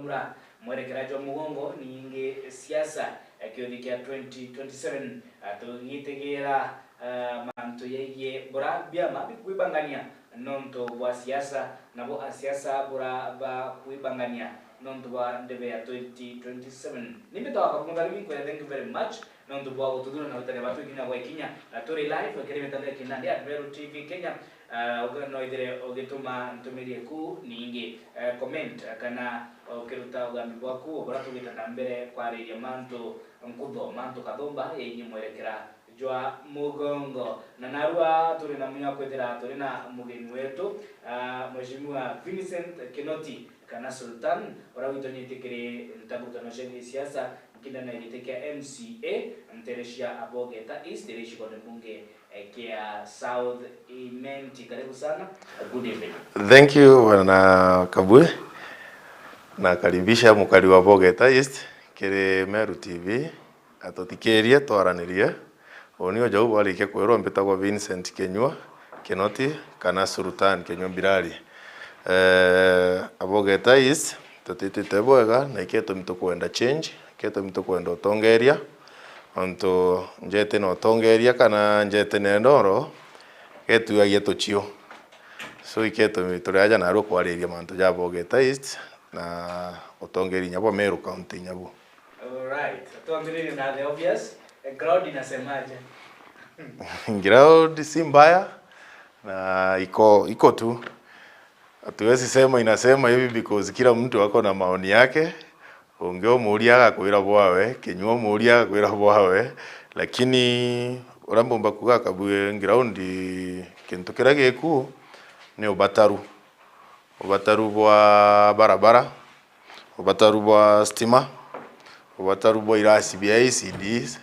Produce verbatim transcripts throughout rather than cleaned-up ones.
kura, mwerekera jwa mugongo, ningi siasa, eh, kiuthi kia twenty twenty-seven, ah, tugitigira, ah, mantu yegie bura biama bikwibangania nontu bwa siasa, nabo asiasa bura bakwibangania nontu bwa ndebe ya twenty twenty-seven. Ni mbitagwa Kabunga Riu, nkwira thank you very much nontu bwa gututhura na gwitania batwi kinya gwa ikinya, na turi live kiri mitandao ya kinandi at Meru T V Kenya. Ah, uga no ithire ugituma ntumiri eku ningi, eh, comment, eh, kana ukiruta ugambi bwaku bura tugita na mbere kwariria mantu nkutho, mantu kathumba yegie mwerekera jwa mugongo. Na narua turi na munya kwithira turi na mugeni wetu, ah, Mheshimiwa Vincent Kinoti kana Sultan, uria witonyete kiri ntaburutano cia gisiasa, nkindana ya giti kia M C A, ntere cia Abogeta East, iri gicigone mbunge, eh, kia South Imenti. Karibu sana. Good evening. Thank you, Bwana Kabwe. Nakaribisha mukari wa Bogeta East kiri Meru T V, atuthikirie, twaranirie. Uni o jau bwarikia kwirwa mbitagwa Vincent Kinyua Kinoti kana Sultan Kinyua Mbirari. Eh, Abogeta East tutitite bwega, na iketumi tukwenda change, iketumi tukwenda utongeria, ontu njeti na utongeria kana njeti na ndoro getuagia tuchio. So iketumi turi aja narua kwariria mantu ja Abogeta East na utongeria inya bwa Meru County inya bu. Alright, tuambiririe na the obvious. Eh, ground inasemaje? Ground si mbaya na iko, iko tu. Hatuwezi sema inasema hivi because kila mtu ako na maoni yake. Ungi umuria agakwira bwawe, Kinyua umuria agakwira bwawe, lakini uria mbumba kuuga Kabwe, ground, kintu kiria giku ni ubataru. Ubataru bwa barabara, ubataru bwa stima, ubataru bwa irasi bia E C Ds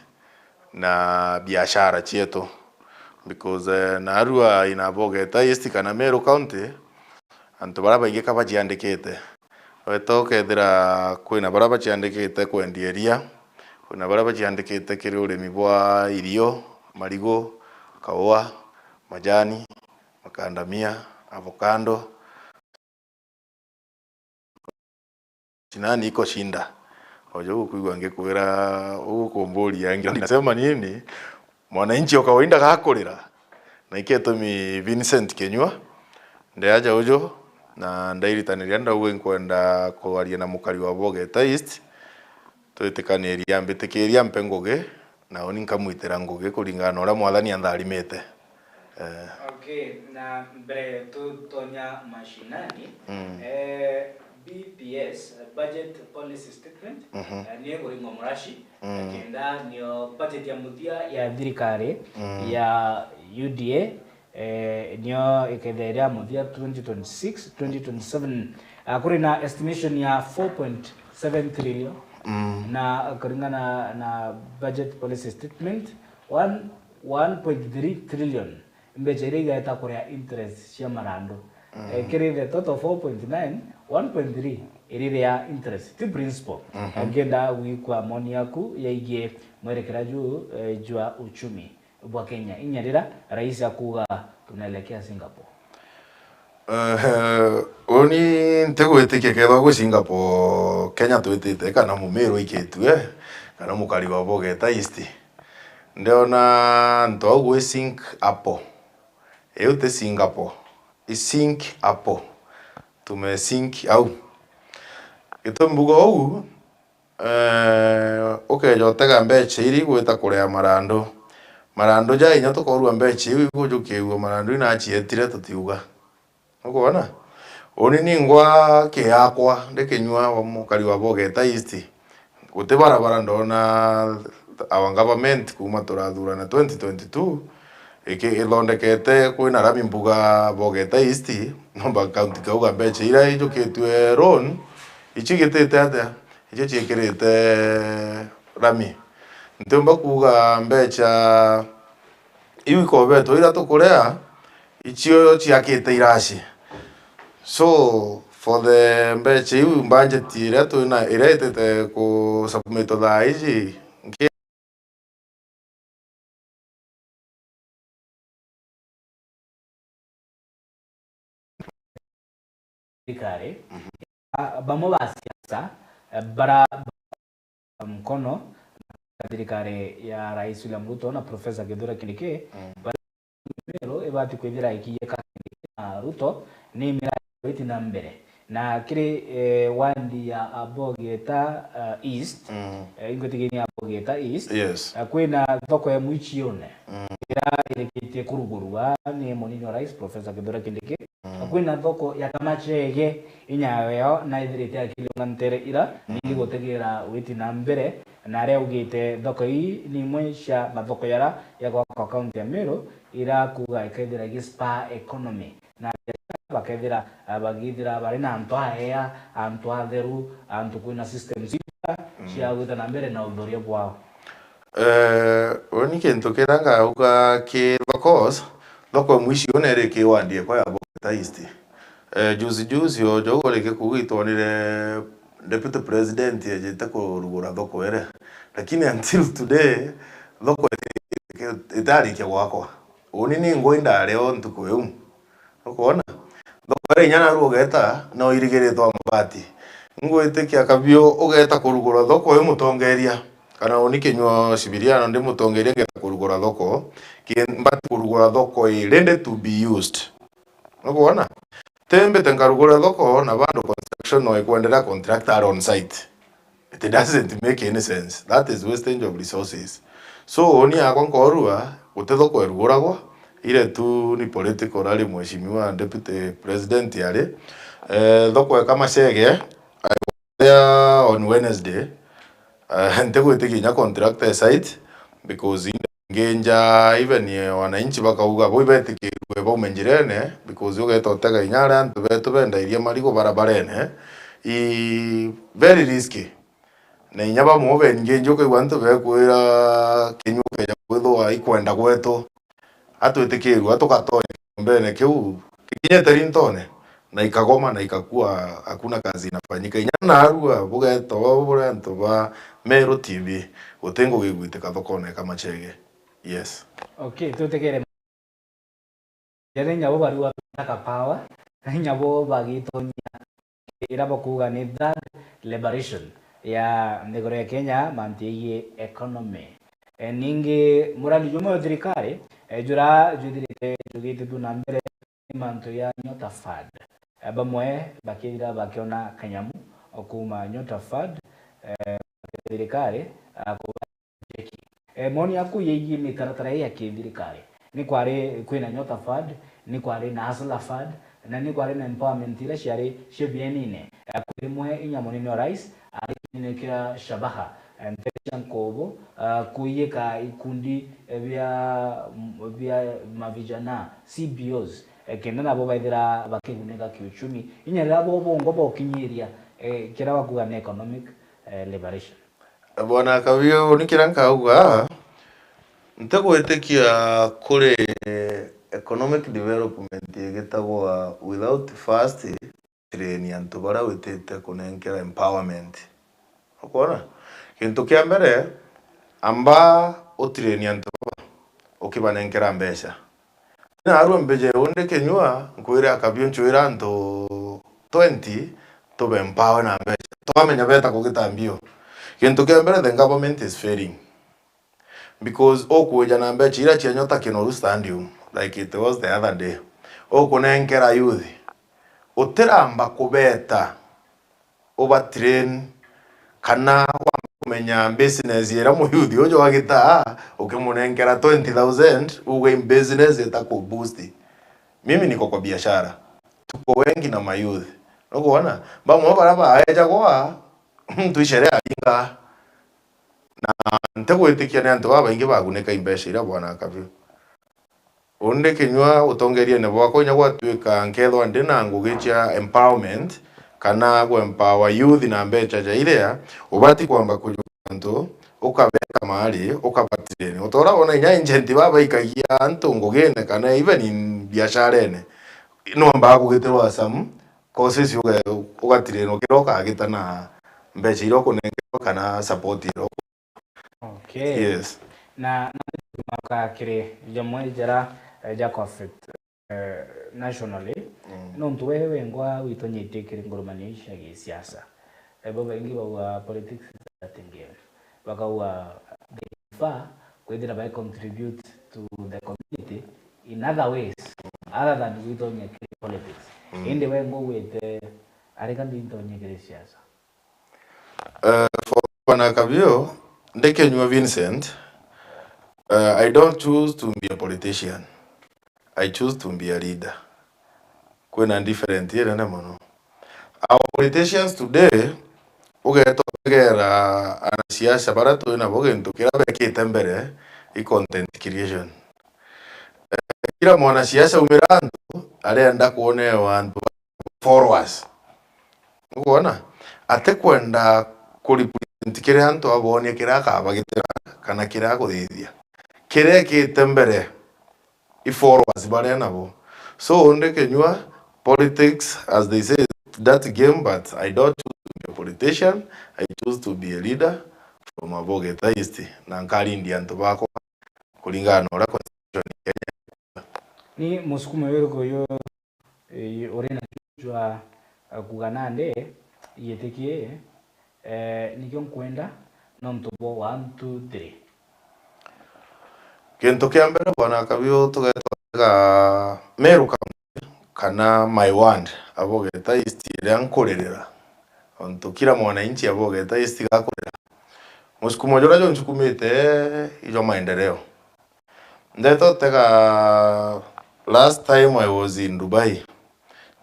na biashara cietu. Because, eh, narua in Abogeta East kana Meru County, antu baria baingi ka baciandikite. Weta ukethira kwina baria baciandikite kwendia iria, kwina baria baciandikite kiri urimi bwa irio, marigu, kaua, majani, makandamia, avocado. Shinani iko shinda. Ojo gukwigua ngikwira, ugukumburia, ngira nasema nini? Mwananchi wa kawaida gakurira. Na iketumi Vincent Kinyua, ndeaja uju, na ndairitaniria ndauga inkwenda kwaria na mukari wa Bogeta East, twitikaniria, mbitikiria mpe ngugi, na uni nkamwitira ngugi kuringana na uria Mwathani antharimite. Eh. Okay, na mbere tutonya mashinani, Mm. eh, B P S, Budget Policy Statement, Mhm. eh, ni ikuringwa muraci, Mm. kenda nio budget ya muthia ya thirikari Mm. ya U D A, eh, nio ikethira iri ya muthia twenty twenty-six, twenty twenty-seven. Ah, kuri na estimation ya four point seven trillion, Mm. na kuringana na Budget Policy Statement, one, one point three trillion mbecha iria igaeta kuria interest cia marandu. Mm. Eh, kiri the total four point nine, one point three iriria interest, ti principal. Mhm. Ngienda gwikua maoni yaku yaigie mwerekera juu, eh, jwa uchumi bwa Kenya, inya rira rais akuuga tunaelekea Singapore. Eh, uni ntigwitikia kethwa gwi Singapore, Kenya twitite, kana Mumiru aikitue, kana mukari wa Bogeta East. Ndiona antu au gwi Singapore. Iu ti Singapore. I Singapore. Tume sink au. Gitumi mbuga uu, eh, ukeeja utega mbecha iri igwita kuria marandu. Marandu ja inya tukorua mbecha iu igujukiirua marandu inacietire tutiuga. Nukwona? Uni ningwa kiakwa ndi Kinyua wa mukari wa Bogeta East. Guti barabara ndona our government kuuma turathurana twenty twenty-two iki-, ithondekete kwina rami mbuga Bogeta East, nomba county kauga mbecha iria ijukitue loan, icio igitite atia? Icio ciikirite rami. Ntiumba kuuga mbecha iu ikobetwe iria tukurea, icio ciakite iraci. So, for the mbecha iu, budget iria twina, iria itite ku submit thaa iji, nki- thirikari, Mhm. a, bamwe ba siasa Minister, eh, bara mkono na thirikari ya Rais William Ruto na Professor Kithure Kindiki, mm, bari Meru ibati kwithira ikiiyika na Ruto ni miradi iti na mbere. Na kiri, eh, wandi ya Abogeta, eh, East, mm, eh, ingwitikia ni Abogeta East, yes, eh, kwina thoko ya Mwichione, mm, iria irikitie kurugurwa ni munini wa Rais Professor Kithure Kindiki. Mm. Kwina thoko ya Kamachege, inya yo na ithirite akili na ntere ira, mm, ningi gutigira witi na mbere, na aria augite thoko ii ni imwe cia mathoko yara ya gwakwa kaunti ya Meru, ira kuuga ikethira gi spur economy, na bakethira, ah, bagithira bari na antu aea, antu atheru, antu kwina systems cia, mm, gwita na mbere na uthuria bwao. Eh, uni kintu kiria ngauga ki thoko, thoko mwici una iri ki wandi ekwa ya Bogota East. Eh, juzi juzi o jau urike kuuga itwonire deputy president ejite kurugura thoko ere. Lakini until today, thoko iti-, iti-, itarikia gwakwa. Uni ni ngui ndari o ntuku iu. Ukwona? Thoko iria inya naru ugeta, no irigiritwe mabati. Ngwitikia kabiu ugeta kurugura thoko wi mutongeria, kana uni kinyua cibiriano ndi mutongeria ngeta kurugura thoko, ki-, mbati kurugura thoko i ready to be used. Ukwona? Timbite nkarugura thoko na bado construction no ikwendelea, contractor are on site. It doesn't make any sense. That is wastage of resources. So, uni yakwa nkorua, guti thoko iruguragwa, ile tu ni political rally mheshimiwa deputy president ari. Eh, thoko eka Machege, I was there on Wednesday. Eh, ntigwitikia inya contractor e site, because nginja even wananchi bakauga bo ibetikirue baume njirene, because ugeta utega inya aria antu betu bendairie marigu barabarene i very risky. Na inya bamwe benginji ukaigua antu bekwira kinyua keja kwithwa ikwenda gwetu, atwitikirua tukatonya kiombene kiu kikinyete rintone, na ikagoma na ikakua, hakuna kazi inafanyika. Inya narua bugeta o buria antu ba Meru T V, guti ngugi igwitika thokone ka Machege. Yes. Okay, twetegere. Yaani, inya bo bariwa taka power, na inya bo bagitonyia ira bakuuga ni drug liberation ya nthiguru ya Kenya, mantu yegii economy. E, ningi murandi jumwe jwa thirikari, e, jura jwithirite jugititwe na mbere ni mantu ya Nyota Fund. E, bamwe bakithira bakiona kanyamu o kuuma Nyota Fund, e, thirikari, a, kuuga njeki. E, moni yaku yegii mitaratara ii ya kithirikari? Ni kwari kwina Nyota Fund, ni kwari na Hustler Fund, na ni kwari na empowerment iria ciari cia bienine, e, kwi rimwe inya munene wa rais ari kinyine kia Shabaha, e, ntere cia Nkubu, a, kuiyika ikundi, e, bia, bia mavijana, C B Os, e, kenda nabo baithira bakigunika kiuchumi, inya riria bo bongwa bokinyiria, e, kiria bakuuga ni economic, e, liberation. Bwana Kabiu, ni kiria nkauga, ntigwitikia kuri economic development igitagwa without first train antu baria witite kunenkera empowerment. Ukwona? Gintu kia mbere, amba utrain antu baba ukibanenkera mbeca. Narua mbije undi kinyua, nkwire Kabiu ncwira antu twenty, tube empower na mbeca. Twamenya beta kugita mbio. Gintu kia mbere, the government is failing. Because ukwija na mbeca iria cia Nyota Kinoru Stadium, like it was the other day. Ukunenkera youth. Utiramba kubeta ubatrain, kana wambe kumenya business iria muyuthi uju agitaa, ukimunenkera twenty thousand, uge business itaku boost. Mimi niko kwa biashara. Tuko wengi na mayouth. Nukwona? Bamwe baria baejagwa, muntu icere aringa. Na ntigwitikia ni antu babaingi bagunika i mbeca iria bwana Kabiu. Undi kinyua utongeriene bwakwa, inya gwatuika nkethwa ndi na ngugi cia empowerment, kana gu empower youth na mbeca ja iria, ubati kwamba kujuka antu, ukabeka mari, ukabatrain. Utora wona inya agent babaikagia antu ngugine kana even in biasharene, nwambaga kugitirwa some courses uge-, ugatrainwa kiria ukagita na mbeca iria ukunengerwa kana support iria uku- Okay. Yes. Na, na maka kiri jamwe jara, eh, ja conflict, eh, nationally, mm, nontu we wengwa witonyetie kiri ngurumanio ici cia gisiasa. eh, babaingi bauga politics is a dirty game. Bakauga they prefer kwithira bai contribute to the community in other ways other than gwitonyia kiri politics. Mm. Indi we ngugwite arika ndintonyia kiri siasa? Eh, for Bwana Kabio, ndikenyua Vincent, eh, I don't choose to be a politician. I choose to be a leader. Kwina different inene mono. Our politicians today, ugeeta utegera anasiasa baria twi nabo gintu kiria bekite mbere i content creation. Eh, kila mwanasiasa umira antu arenda kwonewa antu followers. Ukwona? Atikwenda ku represent kiria antu abonie kiria akabagitira kana kiria akuthithia. Kiria ekite mbere i followers baria nabo. So, ndikenyua politics, as they say, that game, but I don't choose to be a politician, I choose to be a leader from Abogeta East, na nkarindia antu bakwa kuringana na uria constitution ya Kenya. Ni musukumo juriku uyu, eh, uri na jwa, eh, kuuga nandi, giti kii, eh, nikio nkwenda nontu bwa one, two, three? Gintu kia mbere, Bwana Kabiu, tugeeta twega Meru County kana my ward, Abogeta East, iria nkuririra. Ontu kila mwananchi Abogeta East gakurira. Musukumo juria junsukumite i jwa maendeleo. Ndeto tega, last time I was in Dubai.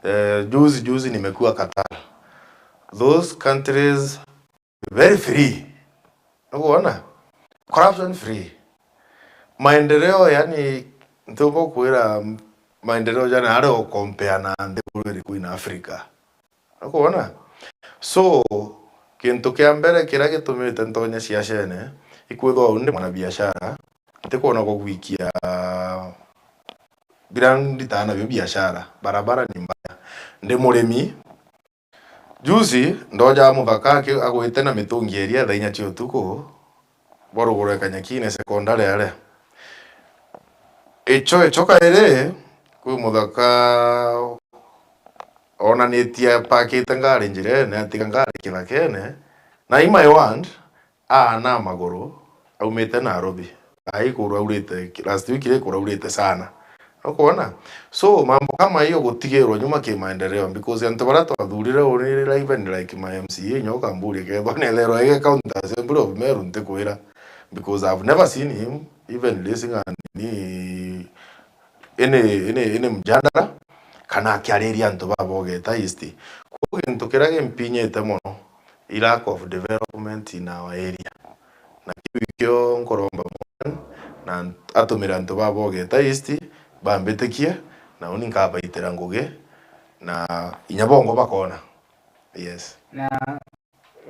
Eh, juzi, juzi nimekuwa Qatar. Those countries very free. Nukuona? Corruption free. Maendeleo, yani, ntiumba kwira maendeleo jana ari o compare na nthiguru iriku in Africa. Nukuona? So, gintu kia mbere kiria gitumite ntonya siasene, ikwithwa uu ndi mwanabiashara, ntikwona gwa gwikia biria nditaga nabio biashara. Barabara ni mbaya. Ndi murimi. Juzi, ndoja muthaka aki-, agwite na mitungi iria thaa inya cia utuku, bwa ruguru ya Kanyakine secondary aria. Icho, icho kairi, kwi muthaka onanitie apakite ngari njirene, atiga ngari kithakene, na i my ward, aana maguru, aumite Nairobi. Ai kuraurite, last week ri kuraurite sana. Nukwona? So, mambo kama hiyo gutigirwa nyuma ki maendeleo, because antu baria twathurire uri even like my M C A, nyo ukamburia kethwa netherwa ege county assembly of Meru, ntikwira, because I've never seen him even raising an, ni, any, any, any mjadala, kana akiariria antu ba Bogeta East. Kwou gintu kiria gimpinyite mono, i lack of development in our area. Na kiu ikio nkuromba Mwathani, na atumire antu ba Bogeta East bambitikie, na uni nkabaitira ngugi, na inya bongo bakona. Yes. Na,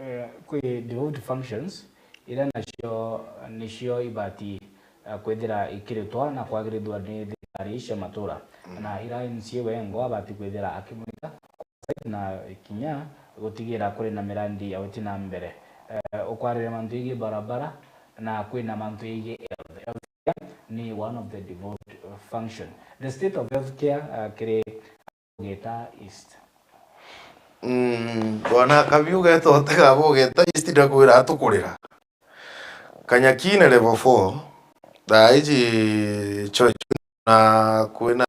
eh, kwi devolved functions, iria nacio nicio ibati, eh, kwithira ikiritwa na kwagirithua ni thirikari cia matura. Mm. Na ira M C A wengwa abati kwithira akimunika na kinya gutigira kuri na mirandi ya uti na mbere. Eh, ukwariria mantu yegii barabara na kwina mantu yegii health. Healthcare ni one of the devolved, uh, function. The state of healthcare, uh, kiri Bogeta East. Mm, bwana Kabiu, geta utega Bogeta East ndakwira atukurira. Kanyakine level four, thaa iji cho na kwina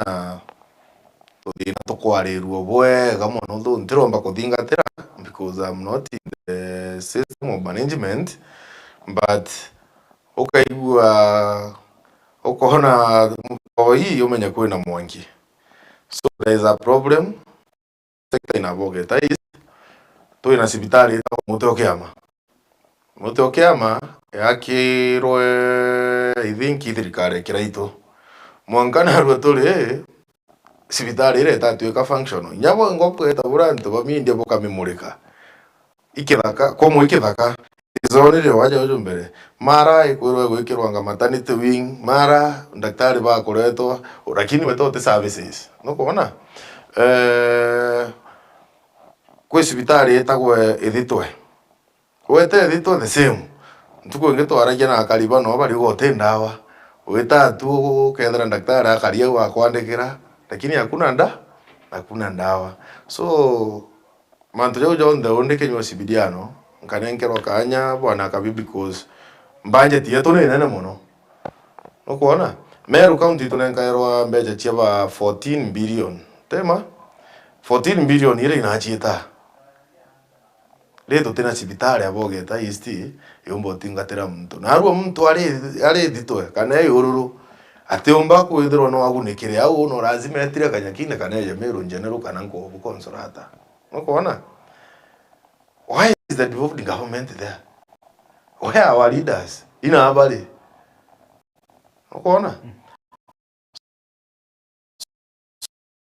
tuthina tukwarirua bwega mono, though ntiromba kuthingatira because I'm not in the system of management, but ukaigua, ukona mutoi umenye kwina mwanki. So there is a problem. Sector ina Bogeta East, twina cibitari itagwa Muti o Kiama. Muti o Kiama yakirwe, I think, i thirikari ya Kiraitu. Mwanka narua turi, cibitari iria itatwika functional. Inya bo ngwa bweta bura antu ba media bukamimurika. Ikithaka, kwamwe ikithaka, izonire waja uju mbere. Mara ikwirwa igwikirwa anga maternity wing, mara ndaktari bakuretwa, lakini weta uti services. Nukwona? Eh, kwi cibitari itagwe Ithitwe. Wete Ithitwe the same. Ntuku ingi twaragia na akari bano bariuga uti ndawa. Wita tu ukethira ndaktari akari au akwandikira, lakini hakuna nda-, hakuna ndawa. So, Mantu jau jonthe undi kinyua cibidiano, nkanenkerwa kaanya bwana Kabi, because budget yetu ni nene mono. Nukwona? Meru County tunenkairwa mbeca cia ba fourteen billion. Tema? Fourteen billion iria inaciita. Ri tutina cibitari abogeta East yumba utingatira muntu. Narua muntu ari, ari thitwe kana e ururu, atiumba kwithirwa no agunikire au, no lazima etire Kanyakine kana eje Meru General kana Nkobu Consolata. Nukwona? Why is the devolved government there? Where are our leaders? Ina habari. Nukwona?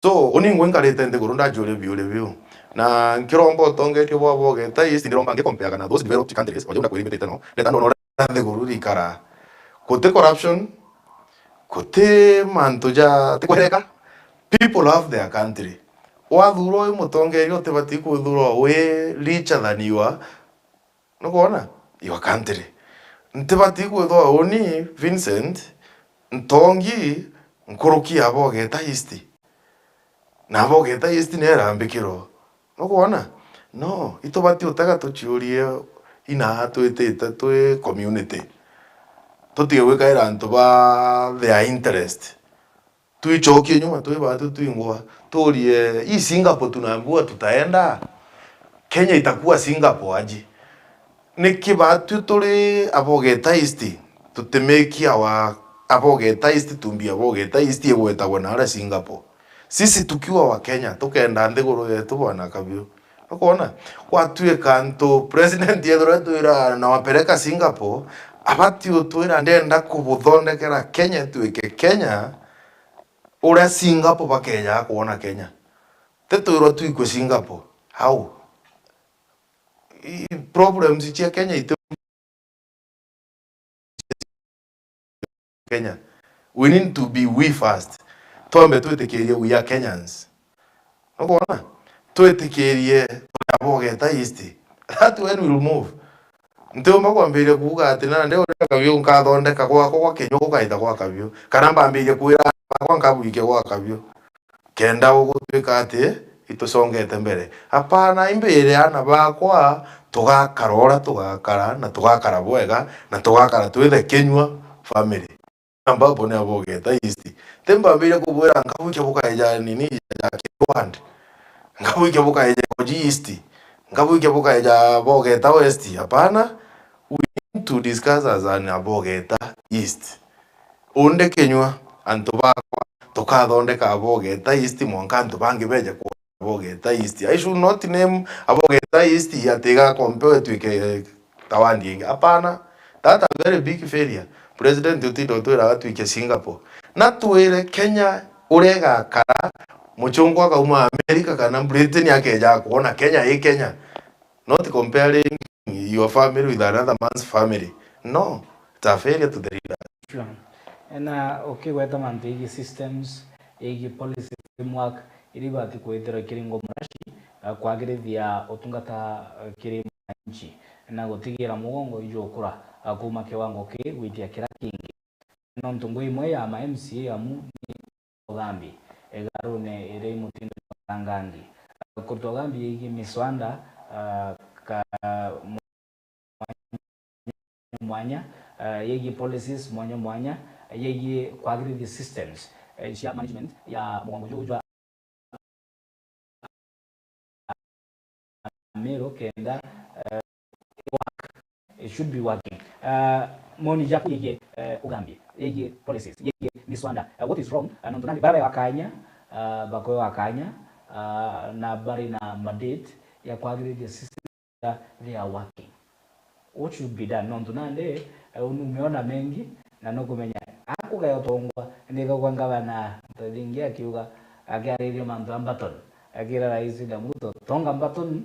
So, uni ngwe nkarite nthiguru ndajuria biuria biu. Na nkiromba utongeria bwa bogeta East, ndiromba ngicompare na those developed countries, oju ndakwirite no, ndeta ndona uria nthiguru rikara. Guti corruption, guti mantu ja, ti kwereka. People love their country. Wathurwa wi mutongeria utibati kwithurwa wi richer than your, nukwona? Your country. Ntibati kwithwa uni Vincent ntongi nkuruki ya bogeta East. Na bogeta East ni irambikirwa. Nukwona? No, itubati utega tuciurie ina twitite twi community. Tutige gwikaira antu ba their interest. Twicokie nyuma twi batu twingwa. Turie, hii Singapore tunaambiwa tutaenda? Kenya itakuwa Singapore aje? Niki batu turi abogeta East, tutimeki awa abogeta East, tumbi abogeta East igwetagwa na aria Singapore? Sisi tukiwa wa Kenya, tukenda nthiguru yetu bwana Kabiu. Nukwona? Gwatuika antu president yethirwa etwira nawapeleka Singapore, abati utwira ndenda kubuthondekera Kenya ituike Kenya, uria Singapore bakeejaga kwona Kenya. Titwirwa twikue Singapore. How? I, problems cia Kenya iti Kenya. We need to be we first. Twambe twitikirie we are Kenyans. Nukwona? Twitikirie turi abogeta East. That when we'll move. Ntiumba kwambiria kuuga ati nandi uria Kabiu nkathondeka gwakwa gwa kinyua gukaita gwa Kabiu. Kana mbambirie kwira bakwa nkabwikia gwa Kabiu. Kenda gugutwika ati itucongete mbere. Apana, imbire aana bakwa tugakara uria tugakara, na tugakara bwega, na tugakara twi the Kenyua family. Ambapo ni abogeta East. Timbambire kubwira nkabwikia bukaeja nini ya Kiwand. Nkabwikia bukaeja Koji East. Nkabwikia bukaeja bogeta West. Apana, we need to discuss as an abogeta East. Undi kinyua, antu bakwa, tukathondeka abogeta East, mwanka antu bangi beje ku abogeta East. I should not name abogeta East ati igakompewa itwike ta wandi ingi. Apana. That a very big failure. President utinda utwiraga twike Singapore. Na twire Kenya uria igakara, muchungu akauma America kana Britain akeja kwona Kenya i Kenya. Not comparing your family with another man's family. No, it's a failure to the leader. Sure. Na ukigweta mantu yegii systems, yegii policy framework, iria ibati kwithirwa ikiringwa muraci, eh, kwagirithia utungata, eh, kiri mwananchi, na gutigira mugongo ijukura, eh, kuuma kiwango kii gwitia kiria kingi. Nontu ngui imwe ya ma M C A amu ni uthambi igarune iria i mutindo jwa kangangi. Kurutwa uthambi yegii miswanda, ah, ka mwanya mwanya, ah, yegii policies mwanya mwanya, yegii kwagirithia systems, eh, cia management ya mugongo juu jwa Meru kenda, eh, work. It should be working. Eh, moni jaku yegii, eh, ugambi, yegii policies, yegii miswanda. Eh, what is wrong? Eh, nontu nandi bara ya kanya, eh, bakoe wa kanya, eh, na bari na mandate ya kwagirithia system, they are working. What should be done? Nontu nandi, eh, numeona mengi, na nukumenya, akugaya utongwa, ndigagwa ngavana, ntathingi akiuga, akiariria mantu a mbaton, akira Rais William Ruto, tonga mbaton,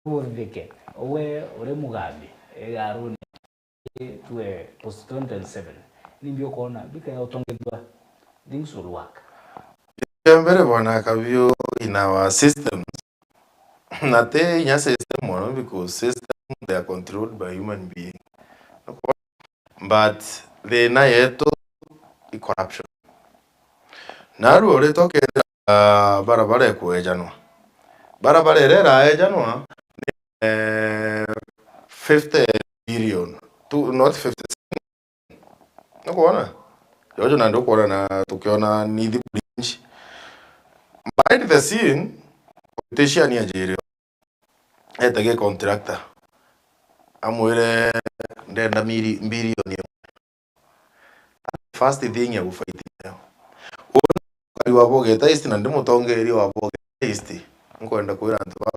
uthike, we uri mugambi, igarune, tue post twenty twenty-seven. Nimbi ukona, bikaya utongethua, things will work. Kia mbere, bwana Kabiu, in our systems, na ti inya system mono, because system they are controlled by human being. But thina yetu i corruption. Narua uria tukethira barabara ikwejanwa, Barabara iria iraejanwa ni, eh, fifty billion. Tu-, not fifty. Nukwona? Jojo nandi ukwona na tukiona ni thimu nyingi. Behind the scene, politician ajiri etege contractor. Amwire, "Ndenda miri-, mbilioni imwe." First thing ya gufight nayo. Uu ni mukari wa Bogeta East na ndi mutongeria wa Bogeta East. Nkwenda kwira antu ba,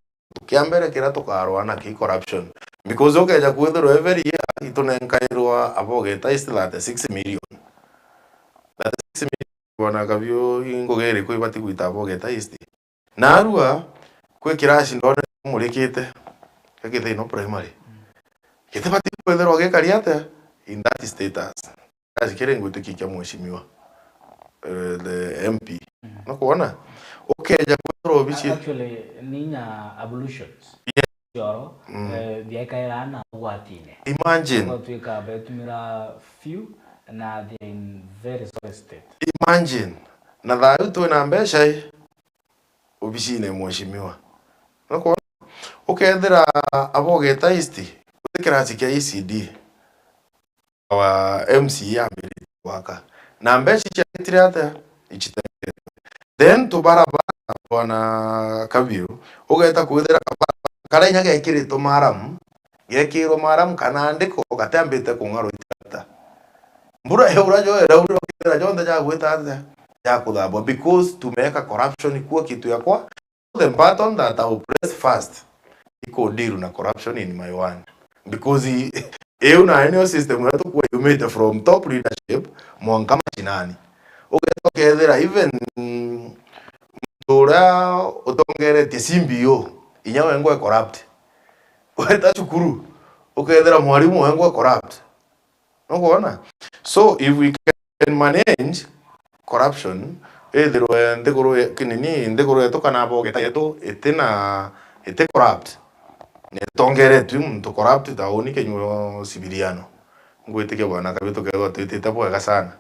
kia mbere kiria tukarwa naki corruption. Because ukeja kwithirwa every year itunenkairwa a Bogeta East thirty-six million. Thirty-six million, bwana Kabiu, i ngugi iriku ibati gwita a Bogeta East? Naarua, kwi kirasi ndonere kumurikite, gia Kithino Primary. Gitibati kwithirwa gikari atia in that status. Kirasi kiri ngwitikia kia mheshimiwa, eh, the M P. Nukwona? Ukeja kwithirwa obici. Actually, ni inya ablutions. Yes. Cioro, eh, biaikaira na ugwatine. Imagine. Gwatuika betumira few na they are in very sorry state. Imagine. Na thayu twina mbeca i obicine mheshimiwa. Nukwona? Ukethira a Bogeta East, uti kirasi kia E C D, wa M C A ambiritie gwaka. Na mbeca ici ciaritire atia? Icitengeretwe. Then tubarabara, bwana Kabiru, ugeta kwithira kabara karia inya gekiritwe maramu, gekirwe maramu kana andiko gatiambite kung'arwa itirata. Mbura yaura jo, iraurira ukethira jonthe jagwita atia? Jakuthambwa, because tumeweka corruption kuo kitu ya kwa. The button that I will press first, iko deal na corruption in my one. Because i-, iu nayo niyo system iria tukua yumite from top leadership mwanka mashinani. Ugeta ukethira even muntu uria utongeretie C B O, inya wengwa e corrupt. Weta cukuru, ukethira mwarimu wengwa e corrupt. Nukwona? So, if we can manage corruption, ithirwe nthiguru ye-, kinini, nthiguru yetu kana Bogeta yetu itina, iti corrupt. Ni itongeretue muntu corrupt ta uni Kenyuo Sibiriano. Ngwitikia bwana Kabiru tukethirwa twitite bwega sana.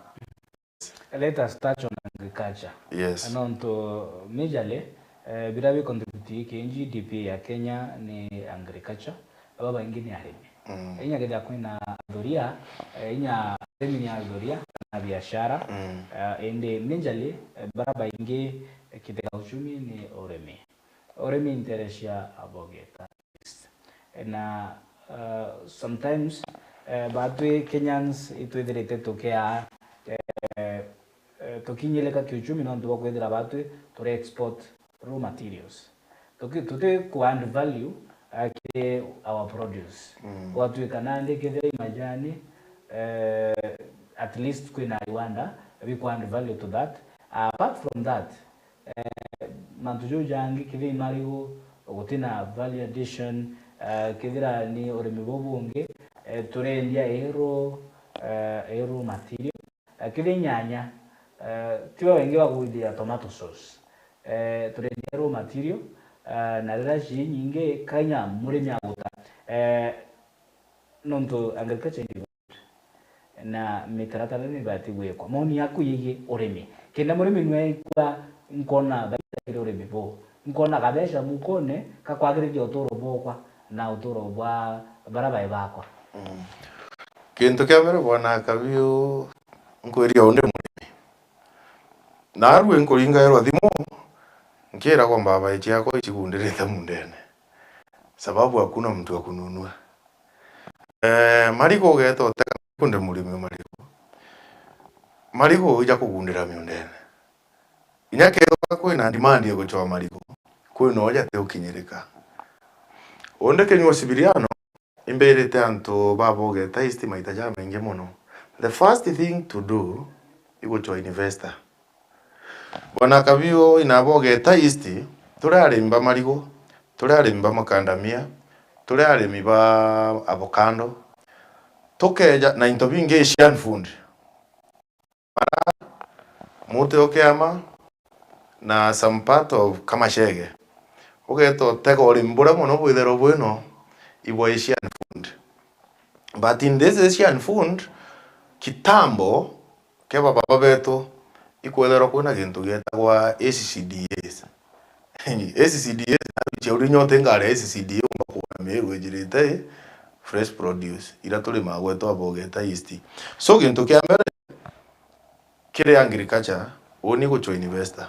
Let us touch on agriculture. Yes. Nontu majorly, eh, biria bi contribute ki G D P ya Kenya ni agriculture. Babaingi ni arimi. Mm. Inya kethira kwina athuria, eh, inya arimi ni athuria na biashara, mm, eh, indi majorly, eh, baria baingi, eh, kitega uchumi ni urimi. Urimi nterecia a Bogeta. Na, uh, sometimes, eh, batwi Kenyans itwithirite tukia, eh, eh, tukinyilika kiuchumi nontu bwa kwithira batwi turi export raw materials. Tuki-, tuti ku add value, uh, kiri our produce. Mm. Gwatuika nandi kethira i majani, eh, at least kwina iwanda bi ku add value to that. Apart from that, eh, mantu jau jangi, kethira i marigu, gutina value addition, eh, kethira ni urimi buu bungi, eh, turendia i raw, eh, i raw material. Eh, kethira i nyanya, eh, ti babaingi bagwithia tomato sauce. Eh, turendia i raw material, eh, na riria ci nyingi, kanya murimi aguta. Eh, nontu agriculture ni na mitaratara ni ibati gwikwa. Maoni yaku yigii urimi? Kenda murimi nwe aikua, nkona baita kiri urimi buu, nkona kabeca mukone ka kwagirithia uturo bwakwa na uturo bwa baria bai bakwa. Mm. Kintu kia mbere, bwana Kabiu, nkwiria undi murimi. Narua nkuringairwa thimu, nkiragwa mbabai ciakwa icigundirite mundene, sababu hakuna mtu wa kununua. Eh, marigu ugeeta utega kunde murimi marigu. Marigu ija kugundira miundene. Inya kethirwa kwina demand ya gucwa marigu, kwina uja ti ukinyirika. Undi Kenyuo Sibiriano, imbirite antu ba Bogeta East maita jamaingi mono. The first thing to do i gucwa investor. Bwana Kabiu, ina Bogeta East, turi arimi ba marigu, turi arimi ba makandamia, turi arimi ba avocado, tukeja na into bingi, Asian food. Mara, muti o kiama, na some part of Kamachege. Ugeeta utega urimi buria mono bwithairwa bwino, i bwa Asian food. But in this Asian food, kitambo, kia bababa betu, ikwetherwa kwina gintu gietagwa A C C D As. A C C D A, cia uri nyote ngari ya A C C D A, umba kuona Meru ijirite fresh produce, ira turimaga gwetu Abogeta East. So, gintu kia mbere, kiri agriculture, uni guchwa investor.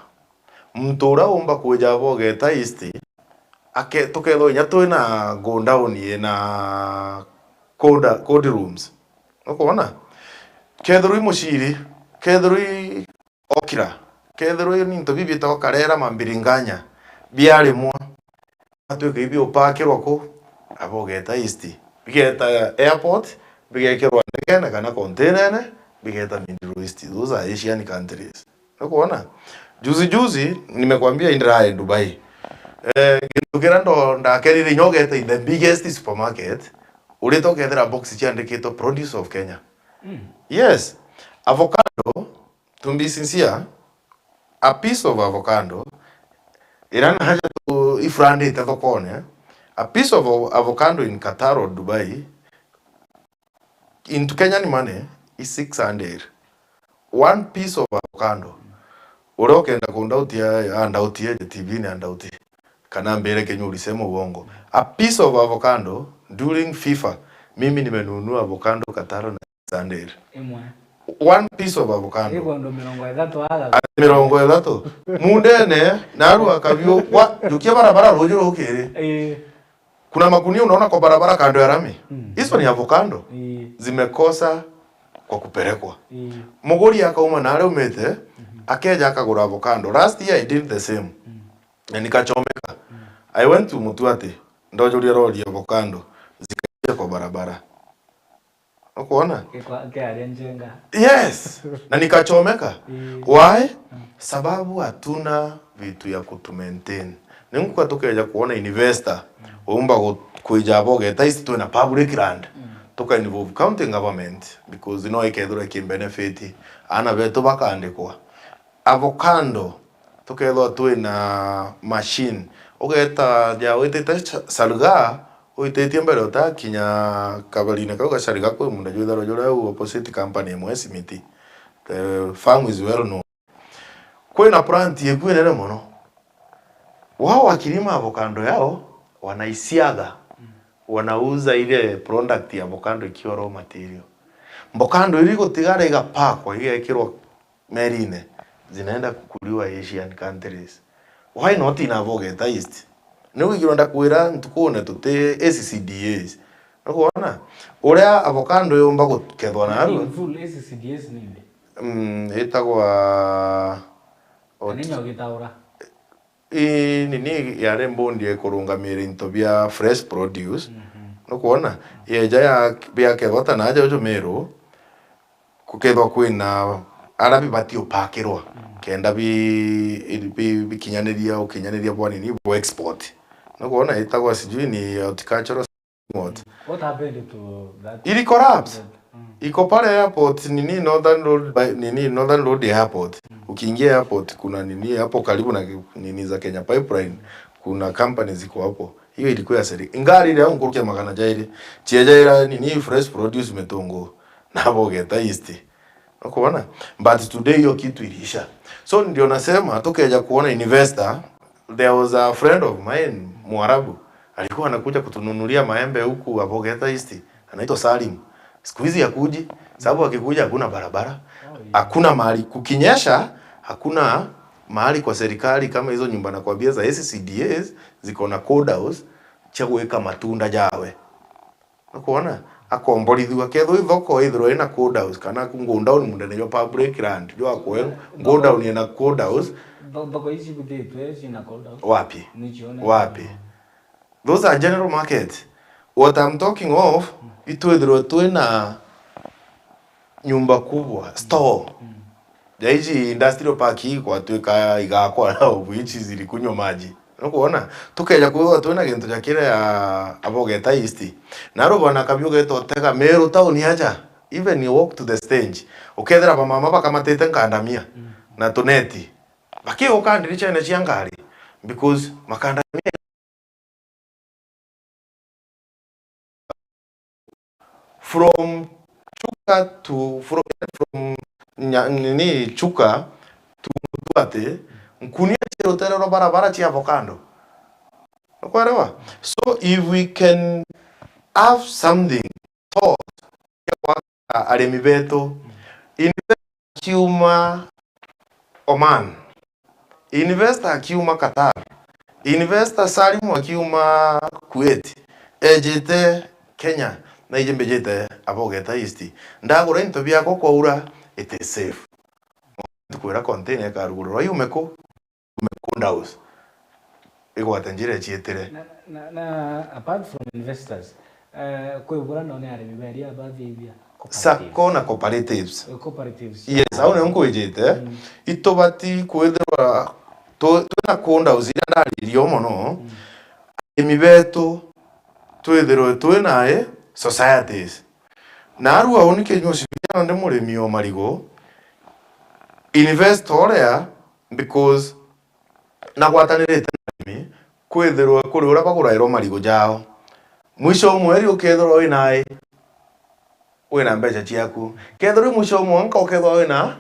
Muntu uria umba kwija Abogeta East, ake-, tukethwa inya twina godown yina cold, cold rooms. Nukwona? Kethirwa i muciri, kethirwa i okra, kethirwa i into bibi bitagwa karera, mambiringanya, biarimwa, bigatwika ibiupakirwa ku, Abogeta East. Bigeta airport, bigekirwa ndegene kana containene, bigeta Middle East. Those are Asian countries. Nukwona? Juzi juzi, nimekwambia indirae Dubai. Eh, gintu kiria ndo-, ndakerire inya ugeta in the biggest supermarket, urite ukethira box ciandikitwe produce of Kenya. Mm. Yes. Avocado, to be sincere, a piece of avocado, ira na haja tu ifurandite thokone, a piece of avocado in Qatar or Dubai, into Kenyan money, is six hundred. One piece of avocado. Uria ukenda kundautia, andautie, T V-ini andautie. Kana mbire Kenya ulisema uongo. A piece of avocado during FIFA, mimi nimenunua avocado Qatar na six hundred. Imwe. One piece of avocado. Iko ndo mirongo ithatu aga. Ati mirongo ithatu. Mundene, narua kabiu, wa, jukia barabara ruju rukiri. Eh. Kuna makunia unaona kwa barabara kando ya rami. Mm. Hizo ni avocado. Eh. Zimekosa kwa kupelekwa. Eh. Muguri akauma na aria umite, mhm, akeja akagura avocado. Last year I did the same. Mm. Na nikachomeka. Mm. I went to Mutuati, ndojuria lori ya avocado, zikaishia kwa barabara. Ukwona? Kikwa-, kiaria njenga. Yes. Na nikachomeka. Eh. Why? Mm. Sababu hatuna vitu ya kutu maintain. Ni nguka tukeja kuona investor, mm, umba gu-, kwija Abogeta East twina public land. Mm. Tuka involve county government because no ikethirwa iki benefit ana betu bakandikwa. Avocado, tukethwa twina machine. Ugeta ja witite cha-, Salga, wititie mbere utakinya kabarine kau ga Salga, kwi munda jwitharwa juria u opposite company imwe Smith. The farm is well known. Kwina plant iku inene mono. Wao wakilima avocado yao, wanaisiaga, mm, wanauza ile product ya avocado ikiwa raw material. Avocado ili gutigara igapakwa, igekirwa merine, zinaenda kukuliwa Asian countries. Why not in Abogeta East? Ni wigirwe ndakwira ntukune tuti A C C D As. Nukwona? Uria avocado yumba gukethwa narua. In full, A C C D As ni ndi? Mm, itagwa ot- Kanini ugitaura. Ii nini yari mbundi ya kurungamira into bia fresh produce. Mhm. Nukwona? Yeja ya, biakethwa ta naja uju Meru, kukethwa kwina ara bibati upakirwa, mm, kenda bi-, bi-, bikinyaniria, ukinyaniria bwa nini, bwa export. Nukwona itagwa sijui ni horticultural what? What happened to that? Ili collapse. Mm. Iko pale airport, nini, Northern Road, by, nini, Northern Road Airport. Mm. Ukiingia airport, kuna nini hapo karibu na ki-, nini za Kenya Pipeline, kuna company ziko hapo. Hiyo ilikuwa ya serikali. Ngari ile au nkurukia magana jairi. Chiejaira nini, fresh produce mitungu. Na Abogeta East. Unakuona? But today hiyo kitu iliisha. So ndio nasema tukeja kuona investor, there was a friend of mine, Mwarabu, alikuwa anakuja kutununulia maembe huku Abogeta East, anaitwa Salim. Siku hizi hakuji, sababu akikuja hakuna barabara, oh, yeah, hakuna mahali, kukinyesha, hakuna mahali kwa serikali kama hizo nyumba nakwambia za A C C D As ziko na cold house cha kuweka matunda jawe. Nukwona? Akomborithua. Kethirwa i thoko ithirwa ina cold house, kana ku godown munene jwa public land, jwa kwe, thoko, godown ina cold house. Tho-, thoko ici cibithitwe cina cold house. Wapi? Nicio ne- Wapi? Those are general market. What I'm talking of, itwithirwe twina nyumba kubwa, store. Mm. Ja ici industrial park hii kwatuika igakwa na of which zilikunywa maji. Nukwona? Tukeja kwithwa twina gintu ja kiria ya Abogeta East. Na rubo na kabi ugeta utega Meru town aja. Even you walk to the stage. Ukethira bamama bakamatite nkandamia, mm, na tuneti. Bakiuka ndirichene cia ngari. Because makandamia from Chuka to, from, from nya-, nini, Chuka to Mutuati, nkunia rutere rwa barabara cia avocado. Nukwerewa? So if we can have something, thought, ya gwaka arimi betu, investor akiuma Oman, investor akiuma Qatar, investor Salimu akiuma Kuwait, ejite Kenya, na iji mbijite Abogeta East. Ndagura into biakwa kwaura, it is safe. Tukwira container ikarugururwa yume ku? Yume ku Ndaus. Igwate njira iciitire. Na, na, na apart from investors, eh, kwi bura none arimi beria bathithia cooperatives. Sacco na cooperatives. Eh, cooperatives. Yes, au nio nkwijite. Mm. Itubati kwithirwa tu-, twina ku Ndaus iria ndaririe mono. Mm. Arimi betu twithirwe twina, eh, societies. Narua uni kinyusi ndi murimi o marigu, investor uria, because nagwatanirite na arimi, kwithirwe kuri uria bagurairwa marigu jao. Mwisho wa mweri ukethirwa wina i, wina mbeca ciaku. Kethirwa i mwisho wa mwanka ukethirwa wina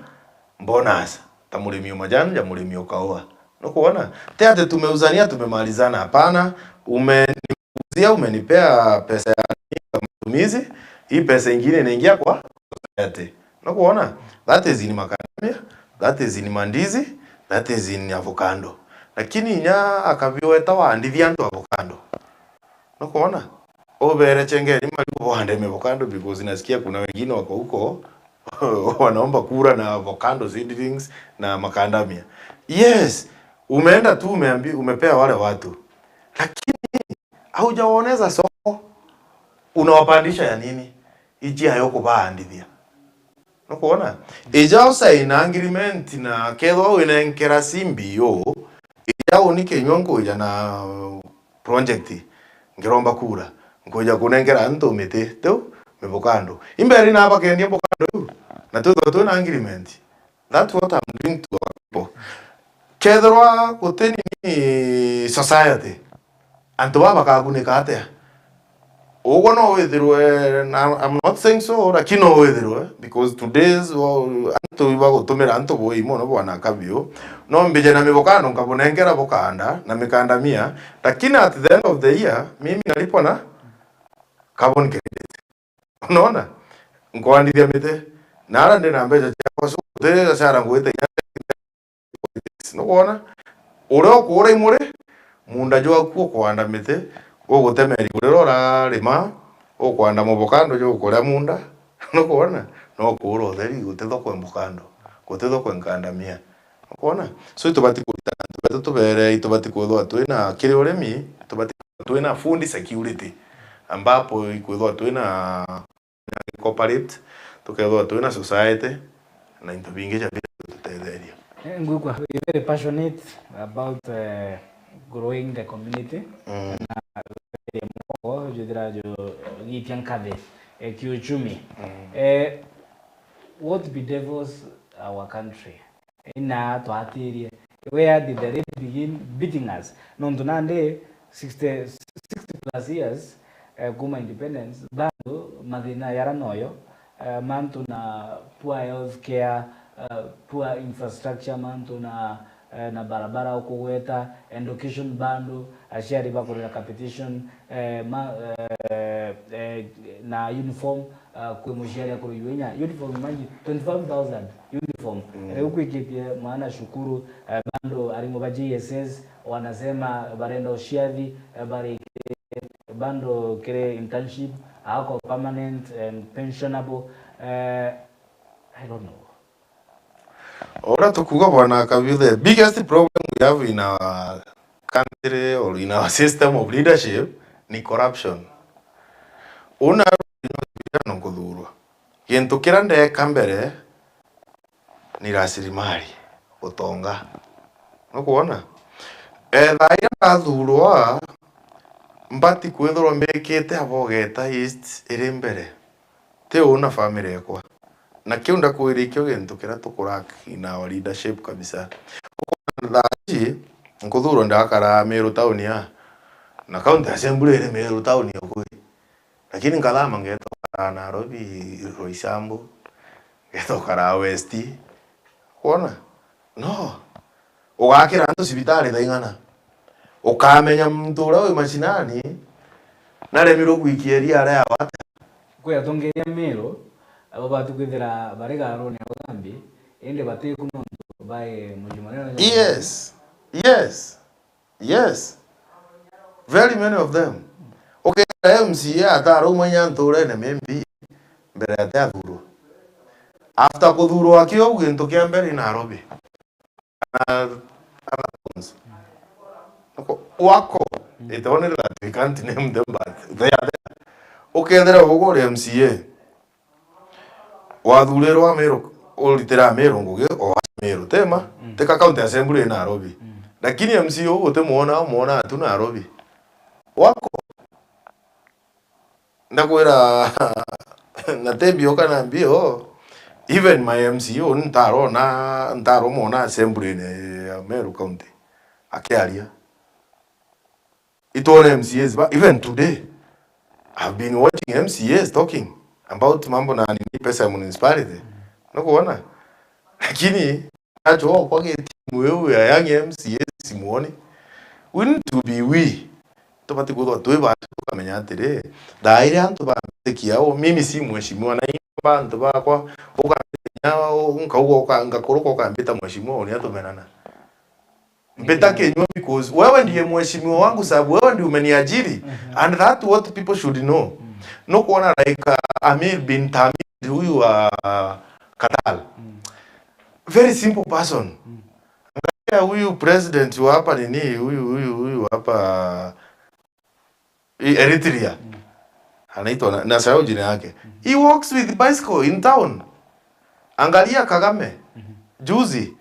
bonus, ta murimi o majani ja murimi o kaua. Nukwona? Ti ati tumeuzania, tumemalizana, hapana. Umeniuzia, umenipea pesa ya matumizi, hii pesa ingine inaingia kwa society. Nukwona? That is in macadamia, that is in mandizi, that is in avocado. Lakini inya akabiweta wandithia antu avocado. Nukwona? Ubere chengeni marigu wande avocado, because nasikia kuna wengine wako huko wanaomba kura na avocado seedlings na macadamia. Yes, umeenda tu umeambi-, umepea wale watu. Lakini haujawaoneza soko. Unawapandisha ya nini? Iji ayo kubaandithia. Nukwona? Ija usaina agreement na kethwa winenkera C B O, ija uni kinyua nkwija na project, ngiromba kura, nkwija kunenkera antu miti, tiu mivukando. Imberi na bakendia mvukando iu, na twithwa twina agreement. That's what I'm doing to our people. Kethirwa guti nini society, antu baa bakagunika atia? Ugwe no withirwe, na I'm not saying so, lakini no withirwe, because today's wo-, antu ibagutumira antu bui mono bwana kabiu. No mbije na mivukando nkabunenkera bukanda na mikandamia, lakini at the end of the year, mimi nalipwa na carbon credit. Unaona? Nkwandithia miti. Na ara ndi na mbeca ciakwa, so guti acara ngwite inya. Nukwona? Uria ukuura imuri, munda jwaku ukwanda miti, ugutemeri uria urarima, ukwanda muvukando jukuria munda. Nukwona? No kuura utheri, guti thoko ya mvukando, guti thoko ya nkandamia. Ukwona? So itubati kuritana antu betu tubere, itubati kwithwa twina kiri urimi, itubati kwithwa twina food security, ambapo ikwithwa twina cooperate, tukethwa twina society, na into bingi ja bira bitutetheria. Eh, ngwigua very passionate about, eh, growing the community. Mm. Na moko jwithira jo gitia nkathi, eh, kiuchumi. Mm. Eh, what bedevils our country? Ina twatirie. Where did the rain begin beating us? Nontu nandi sixty, sixty plus years, eh, kuma independence, bado mathina yara noyo, eh, mantu na poor health care, eh, poor infrastructure, mantu na, eh, na barabara ukugweta, education bado, aciari bakurira capitation, eh, ma-, eh, eh, na uniform, ah, kwi muciari akuruyua inya uniform, imagine twenty-five thousand uniform. Mm. Riu kwikitie mwana cukuru, eh, bado arimu ba J S S wanasema barenda uciathi, eh, bari bado kiri internship, ako permanent and pensionable, eh, I don't know. Uria tukuuga bwana Kabiu, the biggest problem we have in our country or in our system of leadership ni corruption. Una no nkuthurwa. Gintu kiria ndeka mbere ni rasilimali, utonga. Nukwona? Etha iria ndathurwa, mbati kwithirwa mbikite Abogeta East iri mbere. Ti uu na family ekwa. Na kiu ndakwira ikio gintu kiria tukulack in our leadership kabisa. Ukwona thaa iji, nkuthurwa ndakara Meru town ya, na county assembly iri Meru town ya ukui. Lakini nkathama ngeta ukara Nairobi, Roysambu, ngeta ukara West. Kwona? No. Ugakira antu cibitari thaa ing'ana. Ukamenya muntu uria wi macinani naremirwe gwikia iria areawa atia. Kwi atongeria Meru abo batu kwithira bari garuni ya uthambi, indi batiku nontu bai muji munene. Yes. Yes. Yes. Very many of them. Ukethira M C A atarauma inya nturene maybe mbere ati athurwa. After kuthurwa akiu, gintu kia mbere i Nairobi. Na other towns. Wako, it only that we can't name them, but they are there. Ukethira uguo uri M C A, wathurirwa Meru, uritira Meru ngugi, o Meru, tema, mm, tika county assembly i Nairobi. Mm. Lakini M C A uu utimwona, umwona tu Nairobi. Wako. Ndakwira, na ti mbio kana mbio, even my M C A uu ntarona, ntaromwona assembly ya Meru county akiaria. Itwone M C As ba, even today, I've been watching M C As talking about mambo na nini, pesa ya municipality. Nukuona? Lakini nacho kwa gitimu iu ya young M C As simwoni. We need to be we. Tubati kwithwa twi bantu tukamenya atiri, thaa iria antu bambitikia au, mimi si mheshimiwa na ingi bantu bakwa, ukambita kinya u-, nkauga uka-, ngakuruka ukambita mheshimiwa, uria tumenana. Mbita kinyua because wewe ndiye mheshimiwa wangu, sababu wewe ndiye umeniajiri. Mhm. And that what people should know. Mm. Nukuona like, uh, Amir bin Tamir huyu wa Qatar. Mm. Very simple person. Mm. Angalia huyu president wa hapa nini, huyu, huyu, huyu hapa, i-, Eritrea. Mm. Anaitwa na, nasahau jina yake. Mm. He walks with bicycle in town. Angalia Kagame. Mm-hmm. Juzi.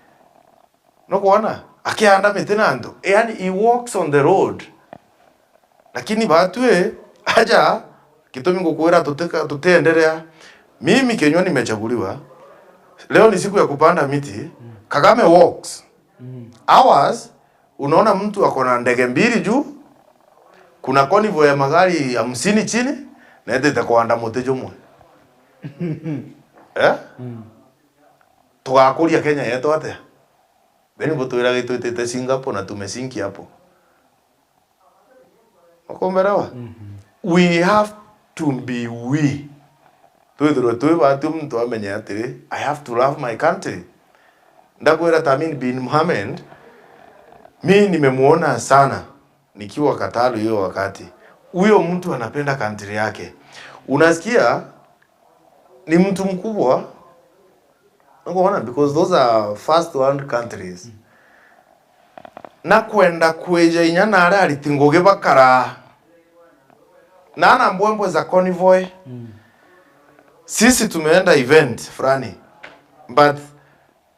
Nukuona? Akianda miti na antu. Yani, he walks on the road. Lakini batwi, aja, gitumi ngukwira tutika-, tutienderea. Mimi Kenywa nimechaguliwa. Leo ni siku ya kupanda miti. Mm. Kagame walks. Mm. Ours, unaona mtu ako na ndege mbili juu, kuna convoy ya magari hamsini chini, na etite kwanda muti jumwe. Eh? Mm. Tugakuria Kenya yetu atia? Beni butwiraga itwitite Singapore na tumesinki hapo. Ukumberewa? Mhm. We have to be we. Twithirwe twi bati muntu amenye atiri, I have to love my country. Ndakwira Tamin bin Mohamed, mi nimemuona sana nikiwa Qatar hiyo wakati. Huyo mtu anapenda country yake. Unasikia ni mtu mkubwa. Unaona, because those are first world countries. Na kwenda kwija inya na aria ariti ngugi bakara. Na ana mbwembwe za convoy. Mm. Sisi tumeenda event fulani. But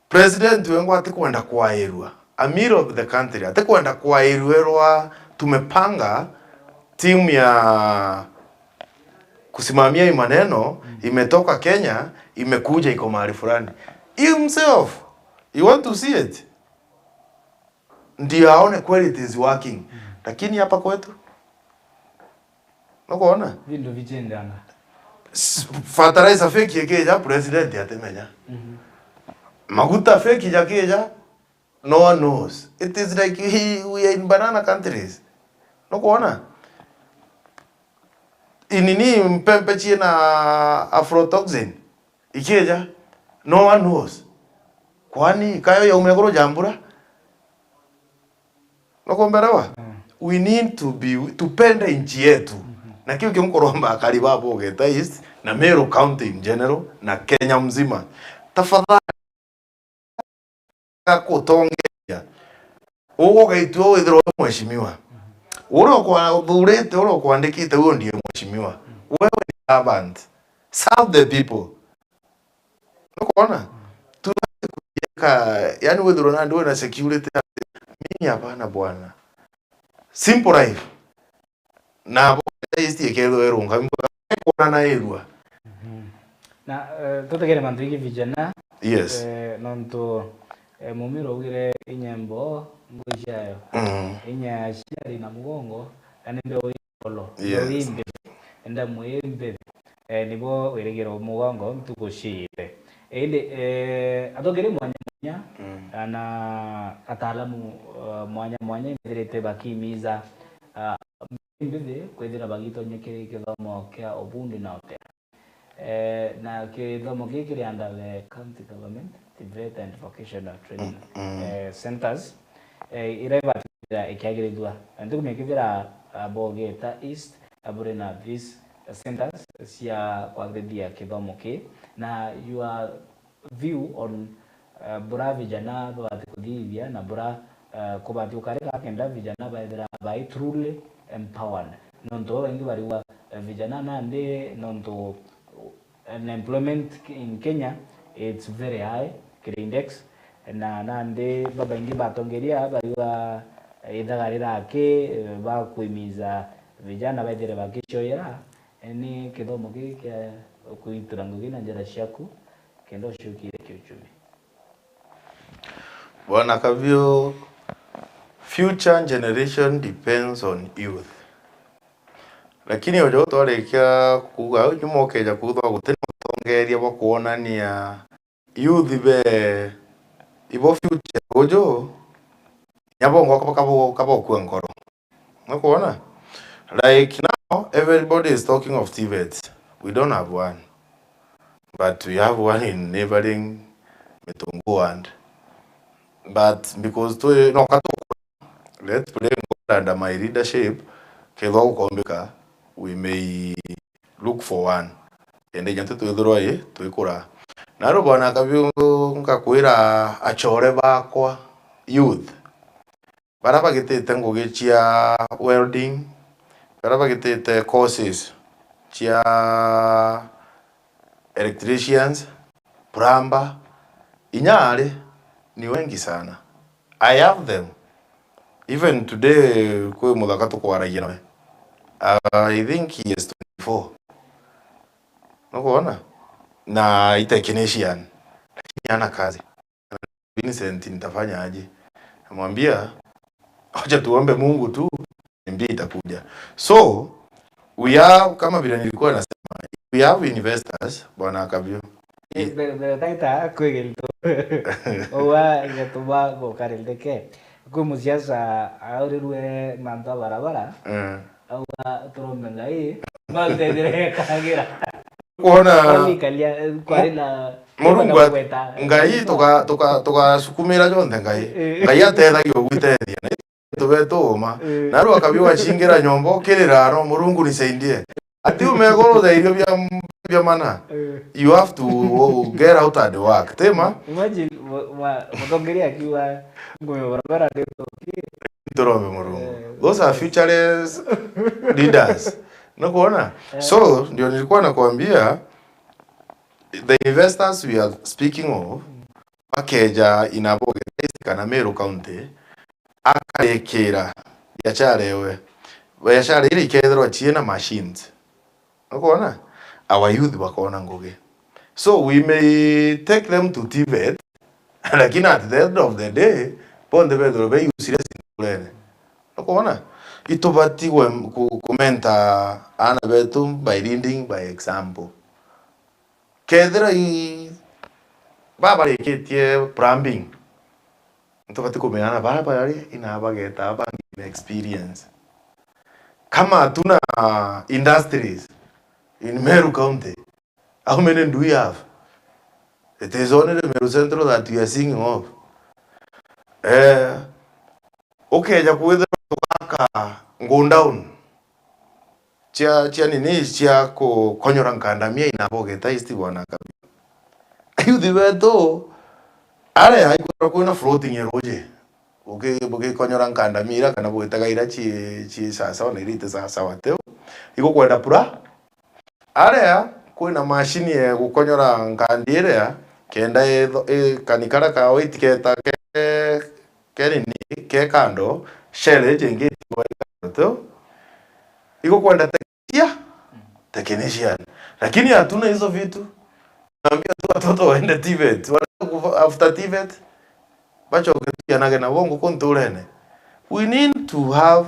president wengwa atikwenda kwairua. Amir of the country, atikwenda kwairua erwa tumepanga timu ya kusimamia hii maneno, mm, imetoka Kenya, imekuja iko mahali fulani. Himself, you want to see it? Ndio aone kweli it is working. Mm. Lakini hapa kwetu, nukuona? Vindu vichendanga. S-, fertilizer fake ikija, president atimenya. Mhm. Maguta fake jakija, no one knows. It is like he, we are in banana countries. Nukuona? Inini mpempe ciina aflatoxin ikija, no one knows. Kwani kayo yauma iguru ja mbura? Nukumberewa? Mm. We need to be, tupende nchi yetu. Mhm. Na kiu kio nkuromba akari ba Bogeta East na Meru County in general na Kenya mzima. Tafadhali, gakutongeria. Uguo ugaitua withirwa wi mheshimiwa. Uria ukwa-, uthurite, uria ukwandikite, uyo ndiye mheshimiwa. Wewe ni servant. Serve the people. Nukuona? Tuache kujiweka, yani withirwa nandi wina security. Mimi hapana bwana. Simple life. Na bo East ikethirwa irungami mpaka kwona na irua. Mhm. Na, eh, tutegere mantu ingi vijana. Yes. Eh, nontu, eh, Mumiro augire inyembo ngui ciayo. Mm. Inya ya ciari na mugongo, na ni mbeu ikolo. Yes. Mbeu imbithi, ndamu imbithi. Eh, nibo wirigiro mugongo ntuku ciithe. Indi, eh, atongeria mwanya mwanya, mm, na ataalamu, uh, mwanya mwanya imethirite bakimiza, uh, mbithi kwithira bagitonya kiri kithomo kia ubundi na utea. Eh, na kithomo giki kiri under the county government, TVET and vocational training, mm, mm, eh, centers, eh, iria ibatithira ikiagirithua. Na ntukumia kithira, ah, Bogeta East, ah, buri na these centers cia kwagirithia kithomo ki, na your view on, eh, bura vijana babati kuthithia na bura, eh, kubati ukarika kenda vijana baithira bai truly empowered. Nontu babaingi barigwa, eh, vijana nandi nontu unemployment in Kenya, it's very high, kiri index, na nandi babaingi batongeria bariuga ithaga riraki, eh, bakwimiza vijana baithire bakicioyera, eh, ni kithomo giki kia kuitura ngugi na njira ciaku kenda uciukire kiuchumi. Bwana Kavio, future generation depends on youth. Lakini ojo twarikia kuuga au nyuma ukeja kuthwa guti na utongeria bwa kuonania youth be ibo future uju, kinya bongo kabo, kabo, kabokua ngoro. Nukwona? Like now, everybody is talking of TVET. We don't have one. But we have one in neighboring Mitungu and but because twi no katu let's pray God under my leadership, kethwa gukombika, we may look for one. Kenda inya tu twithirwa i twikura. Na ru bwana Kabiu ngakwira achore bakwa youth. Bara bagitite ngugi cia welding, bara bagitite courses cia electricians, plumber, inya ari ni wengi sana. I have them. Even today, kwi muthaka tukwaragia nawe. I think he is twenty-four. Nukwona? Na i technician. Lakini hana kazi. Vincent, nitafanya aje? Namwambia, "Acha tuombe Mungu tu, mbia itakuja." So, we have, kama vile nilikuwa nasema, we have investors, bwana Akavyo. Eh, mbere, mbere taita kwigirito. Uwa igatuma gukari ndeke. Kwi musiasa aurirwe mantu a barabara. Eh. Auga turombe Ngai, no tutethire kagira. Kwona kwikalia, eh, kwari na Murungu a-, gweta. Ngai tuka-, tuka-, tugasukumira jonthe Ngai. Eh. Ngai atethagia ugwitethia. Na itu betu uma. Eh. Na ru Akavyo wacingira nyomba ukirira ro, "Murungu nisaidie." Ati umegoro thairio bia, bia mana. Eh. You have to get out and work. Tema? Imagine, wa, wa, mutongeria akiuga, "Ngumi barabara ndio tuki." Turombe Murungu. Eh. Those are futureless leaders. Nukwona? Eh. So, ndio nilikuwa nakwambia, the investors we are speaking of, bakeja in Abogeta East kana Meru County, akarikira biashara ewe. Biashara iria ikethirwa ciina machines. Nukwona? Our youth bakona ngugi. So we may take them to TVET, lakini at the end of the day, bonthe bethirwe be useless nturene. Nukwona? Itubati gwe-, ku-, kumenta aana betu by leading by example. Kethira i-, babarikitie plumbing, nitubati kumenyana bara bari ina bageta bangi na experience. Kama hatuna industries in Meru County, how many do we have? It is only the Meru Central that we are singing of. Eh, ukeja kwithirwa tugaka godown cia, cia nini, cia ku-, konyora nkandamia ina Bogeta East, bwana Kabi. Ayuthi betu, aria ikwithirwa kwina floating ya ruji, buki-, bugikonyora nkandamia ira kana bugitega ira ci, ci sawasawa na ira iti sawasawa teu, igukwenda pura. Aria kwina mashini ya gukonyora nkandi iria, kenda itho-, i-, kani karia ka white keta ke-, ke nini, ke kando, shell iji ingi itigwa i kando tu. Igukwenda technician, technician. Lakini hatuna hizo vitu. Naambia tu watoto waende TVET. Wanaenda kufa-, after TVET, bacoke tu yanage nabo nguku nturene. We need to have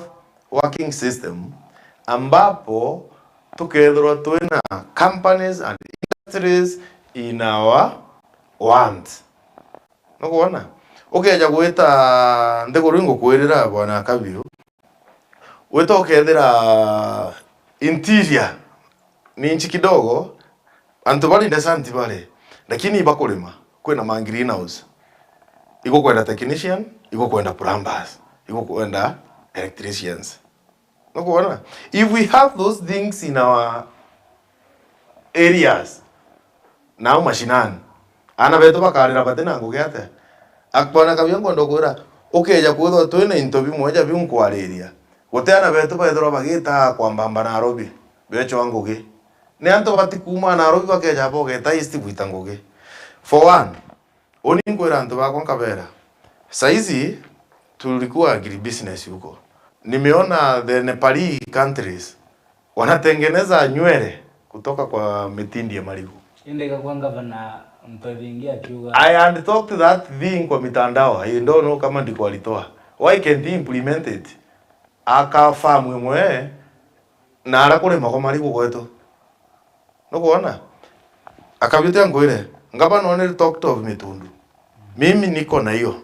working system ambapo tukethirwa twina companies and industries in our want. Nukwona? Ukeja gwita nthiguru ingukwirira bwana Kabiu, wita ukethira interior ni inchi kidogo, antu bari ndesa nti bari, lakini ibakurima, kwina ma greenhouse, igukwenda technician, igukwenda plumbers, igukwenda electricians. Nukwona? If we have those things in our areas, nau mashinani, aana betu bakarira bati na ngugi atia? Ak-, bwana Kabiu, nkwenda kwira, ukeja kwithirwa twina into bimwe ja biu nkwariria, guti aana betu bethirwa bagita kwambamba Nairobi, bechwa ngugi. Ni antu batikuuma Nairobi bakeja Bogeta East gwita ngugi. For one, uni nkwira antu bakwa nkabera, saizi tulikuwa agribusiness huko. Nimeona the Nepali countries wanatengeneza nywele kutoka kwa mitindi ya marigu. Indi gakwa ngavana Muthoithingi akiuga, I had talked that thing kwa mitandao. I don't know kama ndiko alitoa. Why can't he implement it? Aka farm imwe na ara kurimagwa marigu gwetu. Nukwona? Akabiutia ngwire, ngavana one talked of mitundu. Mimi niko na hiyo.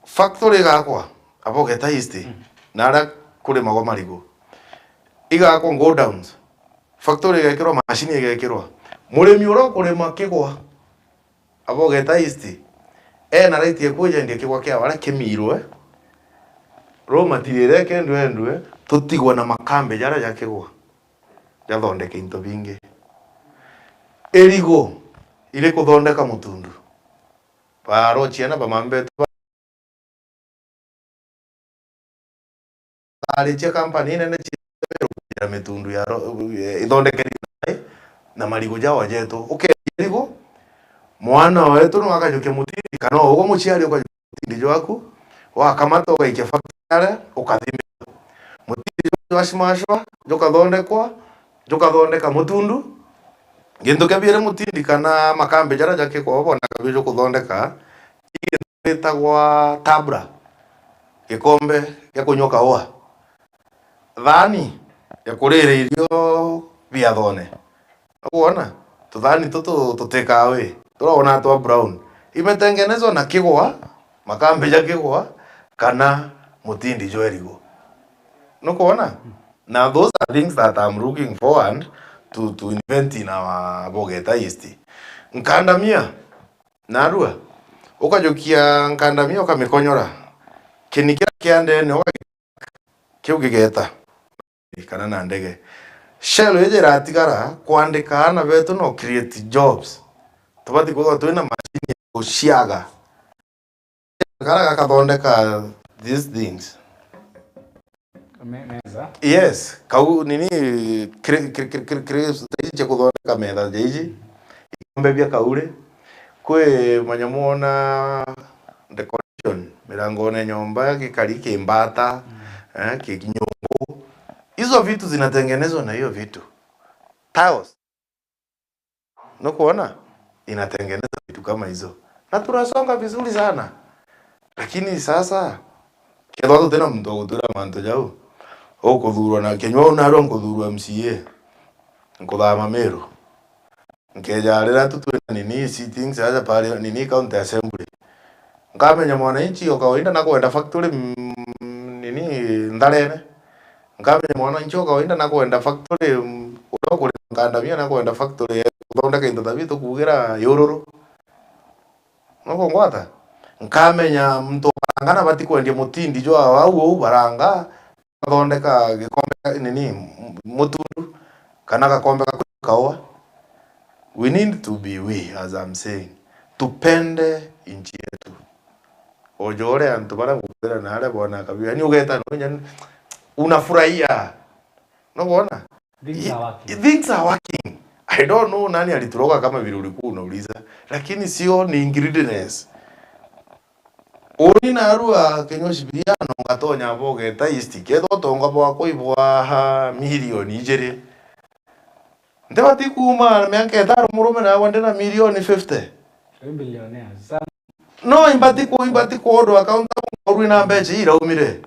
Factory igakwa, Abogeta East, na ara kurimagwa marigu. Igakwa godowns. Factory igekirwa, machine igekirwa. Murimi uria ukurima kigwa, Abogeta East, ena right ya kwijendia kigwa kia bara kimirwe, raw material iria ikendwe endwe, tutigwe na makambi jaria ja kigwa jathondeke into bingi. Irigu iri kuthondeka mutundu. Baaro ciana bamambetu ba-, baaricia kampani inene cia mitundu ya ro-, ithondekeri na marigu jawa jetu. Ukeeria irigu, mwana wetu no akajukia mutindi, kana ugwe muciari ukajukia mutindi jwaku, wakamata ugaikia factory, ukathimira. Mutindi jwa shimashwa jukathondekwa, jukathondeka mutundu. Gintu kia biiri, mutindi kana makambi jaria jakikwa bona kabi jukuthondeka, i gintu gitagwa tabra, gikombe gia kunywa kaua, thaani ya kurira irio biathone. Nukwona? Tuthaani tutu tutikaa wi, turia wona twa brown. Imetengenezwa na kigwa, makambi ja kigwa, kana mutindi jwa irigu. Nukwona? Na those are things that I'm looking forward to, to invent in our Bogeta East. Nkandamia, narua, ukajukia nkandamia ukamikonyora. Kini kiria kia ndene uga-, kiu gigeta. Kana na ndege. Shell iji iratigara kwandika aana betu no create jobs. Tubati kwithirwa twina machine ya guciaga. Kara gakathondeka these things. Me-, meza. Yes, kau nini, cra-, cra-, cra-, cra-, cra-, cia kuthondeka metha ja iji, ikombe bia kauri, kwi manyamu ona decoration, mirangone nyomba, gikari, kimbata, eh, kinyungu. Hizo vitu zinatengenezwa na hiyo vitu. Tiles. Nukuona? Inatengeneza vitu kama hizo. Na tunasonga vizuri sana. Lakini sasa, kethwa tutina muntu wa gutwira mantu jau, ukuthurwa na kinyua, narua nkuthurwa M C A, nkuthama Meru. Nkeja riria tu twina nini sittings aja pale nini county assembly. Nkamenya mwananchi o kawaida nakwenda factory, mm, nini, Ntharene. Nkamenya mwananchi o kawaida nakwenda factory, mm, uria ukurima nkandamia nakwenda factory ya kuthondeka into ta bii tukuugira Yururu. Nukungwata? Nkamenya muntu wa Baranga nabati kwendia mutindi jwa au uu Baranga, gathondeka gikombe, nini, mutundu, kana gakombe ga kunywa kaua. We need to be we, as I'm saying. Tupende nchi yetu. Ojo uria antu baria ngukwira na aria bona kabisa. Yaani ugeta no, yaani, unafurahia. Nukwona? Things are working. Things are working. I don't know nani alituroga kama vile ulikuwa unauliza. Lakini sio ni ingredients. Uni narua kinyua cibiriano ngatonya Bogeta East. Kethwa utonga bwakwa ibwa ha milioni ijiri. Ntibati kuuma miaka itano murume nawe ndina milioni fifty. Three billionaires. Some. No, imbati ku-, imbati kwondwa accountable nkoru ina mbecha ii iraumire.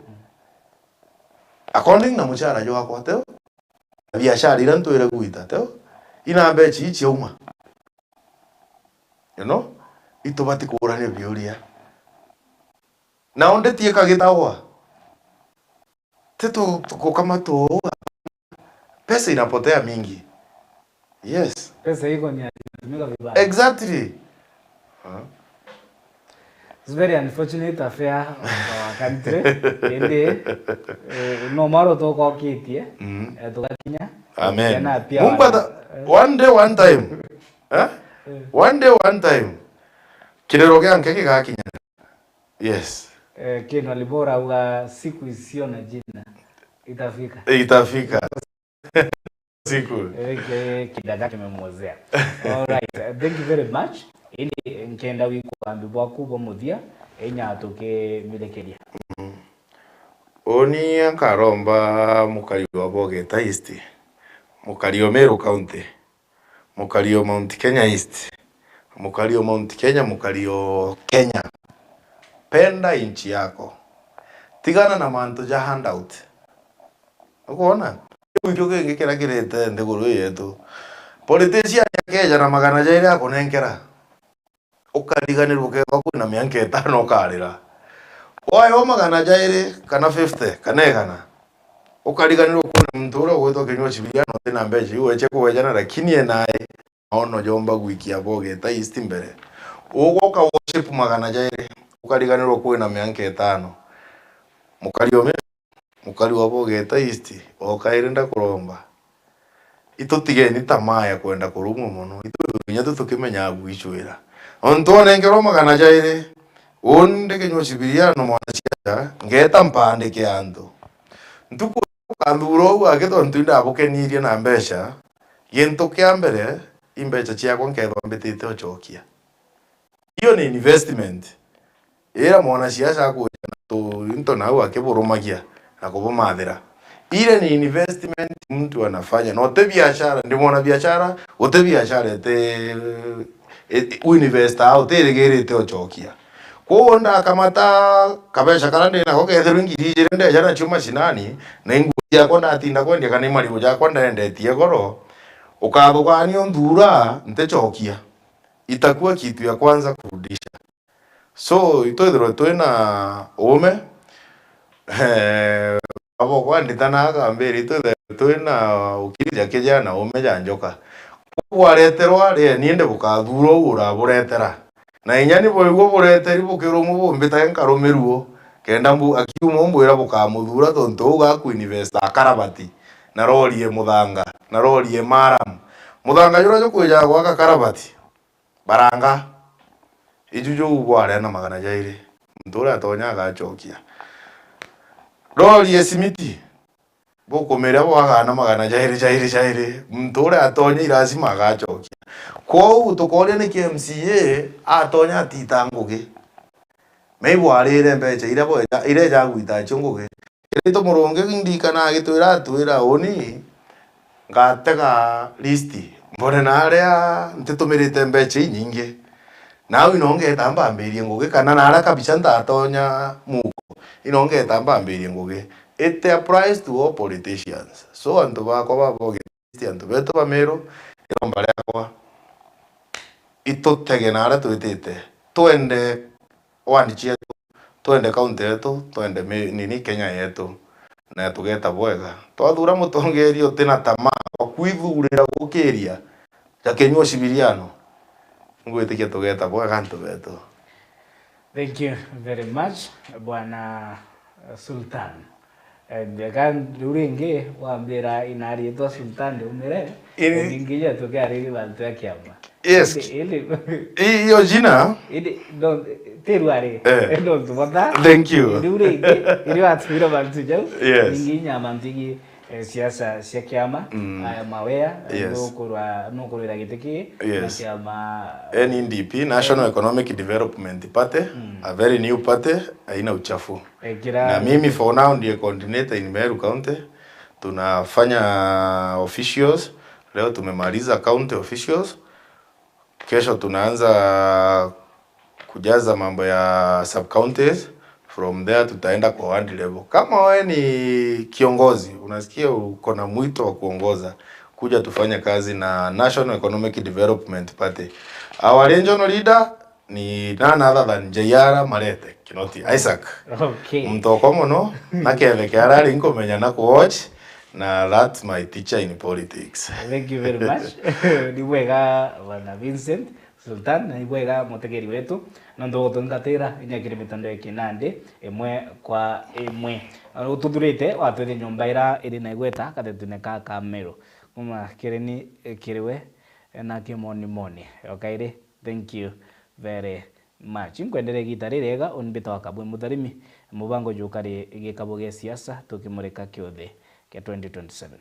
According na muchara jwakwa, teo? Na biashara iria ntwire gwita, teo? Ina mbecha ii ciauma. You know? Itubati kuurania biuria. Nao ndeti ikagitagwa. Ti tu, tu, gukama tu, pesa inapotea mingi. Yes. Pesa iko ni inatumika vibaya. Exactly. Huh? It's very unfortunate affair of our country. Indi, eh, no maro tukokitie, Mm. eh, tugakinya. Amen. Tena pia Mungu wana- ata, one day, one time. Eh? One day, one time. Kirero gianke gigakinya. Yes. Eh, Ken Walibora auga siku isiyo na jina itafika. Itafika. Siku. Eh, ke-, kidaga kimemwozea. All right. Uh, thank you very much. Ini nkenda wikwa wambi bwaku bwa muthia, inya tukimirekeria. Uni nkaromba mukari wa Bogeta East, mukari o Meru County, mukari o Mount Kenya East, mukari o Mount Kenya, mukari o Kenya. Penda inchi yako. Tigana na mantu ja handout. Ukwona? Riu ikio kingi kiria kirite nthiguru ii yetu. Politician akeja na magana jairi akunenkera. Ukariganirwa ukethwa kwina mianka itano ukarira. Waewa magana jairi kana fifty kana igana. Ukariganirwa kwina muntu uria ugwitwa Kinyua Chibiriano uti na mbeca iu weche kuwejana, lakini enae maono jomba gwikia Bogeta East mbere. Ugwoka worship magana jairi, ukariganirwa kwina mianka itano. Mukari o Meru, mukari wa Bogeta East, o kairi ndakuromba. Itutigeni tamaa ya kwenda kurumwa mono. Itwithwe kinya tu tukimenyaga gwicwira. Ontu onenkerwa magana jairi, uni ndi Kinyua Chibiriano mwanasiasa, ngeta mpandike antu. Ntuku ukathura uu ake tontu indabukenirie na mbeca, gintu kia mbere, i mbeca ciakwa nkethwa mbitite ucokia. Iyo ni investment. Ira mwanasiasa akwija na tu into nau akiburumagia na kubumathira. Ile ni investment mtu anafanya. Na uti biashara, ndi mwana biashara, uti biashara ete, e, u investor, utirigirite ucokia. Kwoguo ndakamata kabeca karia ndi nako kethirwe ngiri ijiri ndeja nacio mashinani, na inguo ciakwa ndatinda kwendia kana i marigu jakwa ndendetie goro, ukathugania unthura nticokia. Itakuwa kitu ya kwanza kurudisha. So, itwithirwe twina uume, eh, baba okwa nditana akambira, itwithirwe twina ukiri ja kijana uume ja njoka. Kwoguo areterwa, rie niende bukathura uu uraburetera. Na inya ni bwigua bureteri bukirumwa bumbitage nkarumirwo, kenda mbu-, akiuma umbwira bukamuthura tontu uu gakuinvesta akarabati, na rori e muthanga, na rori e maramu. Muthanga juria jukwijaga gwaka karabati, baranga. Iju juu bwarea na magana jairi. Muntu uria atonya agacokia. Rori e simiti, bukumiria bwagaana magana jairi, jairi, jairi. Muntu uria atonya i lazima agacokia. Kwou tukoria niki M C A atonya atita ngugi? Maybe arire mbeca iria bweja, iria ejagwita acio ngugi. Kirito Murungi ndikana agitwira atwira uni ngatega list, mbone na aria ntitumirite mbeca inyingi. Nau ino ngeta mbambirie ngugi, kana na aria kabica ntatonya muko, ino ngeta mbambirie ngugi. It applies to all politicians. So antu bakwa ba Bogi, antu betu ba Meru, iromba riakwa, itutege na aria twitite, twende ward cietu, twende county yetu, twende mi-, nini Kenya yetu, na tugeta bwega. Twathura mutongeria uti na tamaa wa kwithurira gukiria ja Kinyua Cibiriano, ngwitikia tugeta bwega antu betu. Thank you very much, Bwana Sultan. Eh, eka riu ringi wambira inariitwa Sultan umire, Ini- eh, ningi ja tukiariria bantu ya kiama. Yes. Indi, indi, I-, iyo jina? Indi, no, tiru ari. Eh. Indi untu bota. Thank you. Riu ringi, iri watwira bantu jau. Yes. Ningi inya mantu ingi, eh, siasa cia kiama, mm, aya mawea, eh, yes, nukurwa-, nukurwira giti ki, na, yes, kiama, N E D P, National, eh, Economic Development Party, mm, a very new party, haina uchafu. Ekira. Na mimi for now ndiye coordinator in Meru County. Tunafanya officials. Leo tumemaliza county officials. Kesho tunaanza kujaza mambo ya sub counties. From there tutaenda kwa ward level. Kama wewe ni kiongozi, unasikia uko na mwito wa kuongoza, kuja tufanye kazi na National Economic Development Party. Our regional leader ni none other than J R Marete Kinoti Isaac. Okay. Mtoko mono, na ketheke arari nkumenya na kuwatch, na that's my teacher in politics. Thank you very much. Ni bwega bwana Vincent Sultan, ni bwega mutegeri wetu, nontu gutungatira inya kiri mitandao ya kinandi imwe kwa imwe. Ututhurite watwithia nyomba ira iri na igweta kathetune ka Kameru. Kuma kiri ni, eh, kiri we, eh, na kimoni moni. Okairi, thank you very much. Nkwenderea igita ririega, uni mbitagwa Kabwe Mutharimi, mubango juka ri gikabo gia siasa tukimurika kiuthi kia twenty twenty-seven.